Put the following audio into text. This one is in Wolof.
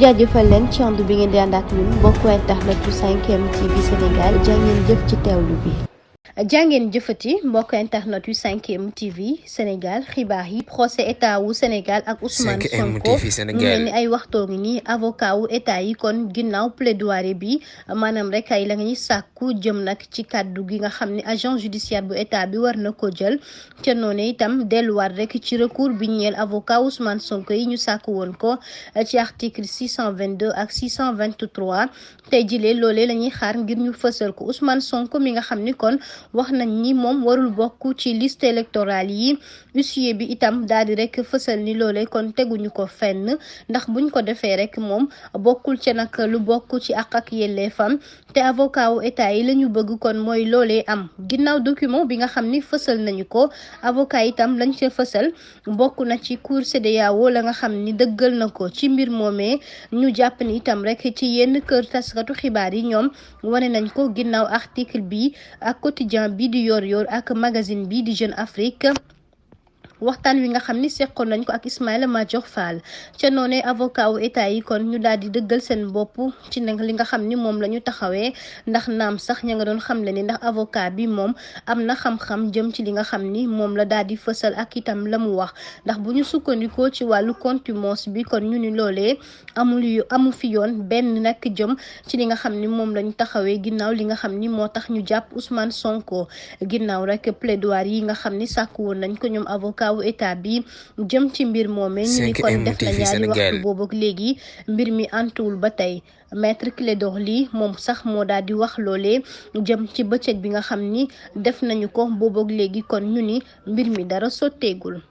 jaajëfal leen ci ànd bi ngeen di ànd ak ñun mbokku internet yu 5M TV Sénégal jaa ngeen jëf ci teewlu bi. jàngeen jëfati mbokk internet yu 5M TV Sénégal xibaar yi procès état wu Sénégal ak Ousmane Sonko mu mel ni ay waxtoo ngi nii avocat wu état yi kon ginnaaw plaidoirie bi maanaam rek ay la ñuy sàkku jëm nag ci kàddu gi nga xam ne agent judiciaire bu état bi war na ko jël ca noonu itam delluwaat rek ci recours bi ñeel avocat Ousmane Sonko yi ñu sàkku woon ko ci article 622 ak 623 tey jilee loolee la ñuy xaar ngir ñu fësal ko Ousmane Sonko mi nga xam ni kon wax nañ ni moom warul bokk ci liste électorale yi huissier bi itam daal di rek fësal ni loolee kon teguñu ko fenn ndax buñ ko defee rek moom bokkul ca nag lu bokk ci ak yelleefam te avocat wu état yi la ñu bëgg kon mooy loolee am ginnaaw document bi nga xam ni fësal nañu ko avocat itam lañ ca fësal bokk na ci cour CEDEAO la nga xam ni dëggal na ko ci mbir moomee ñu jàpp ni itam rek ci yenn kër taskatu xibaar yi ñoom wane nañ ko ginnaaw article bi ak quotidien bi di Yoor ak magazine bi di Jeune Afrique waxtaan wi nga xam ni seqoon nañ ko ak Ismaïla Madior Fall ca noonee avocat wu état yi kon ñu daal di dëggal seen bopp ci nag li nga xam ni moom la ñu taxawee ndax naam sax ña nga doon xamle ni ndax avocat bi moom am na xam-xam jëm ci li nga xam ni moom la daal di fësal ak itam la mu wax ndax bu ñu sukkandikoo ci wàllu contumace bi kon ñu ni loolee amu fi yoon benn nag jëm ci li nga xam ni moom la ñu taxawee ginnaaw li nga xam ni moo tax ñu jàpp Ousmane Sonko ginnaaw rek plaidoirie yi nga xam ni sàkku woon nañ ko ñoom avocat wu état bi jëm ci mbir moomee ñu ni kon def na ñaari waxtu boobu ak léegi mbir mi antuwul ba tey maître Clédor Ly moom sax moo daal di wax loolee jëm ci bëccëg bi nga xam ni def nañu ko boobu ak léegi kon ñu ni mbir mi dara sotteegul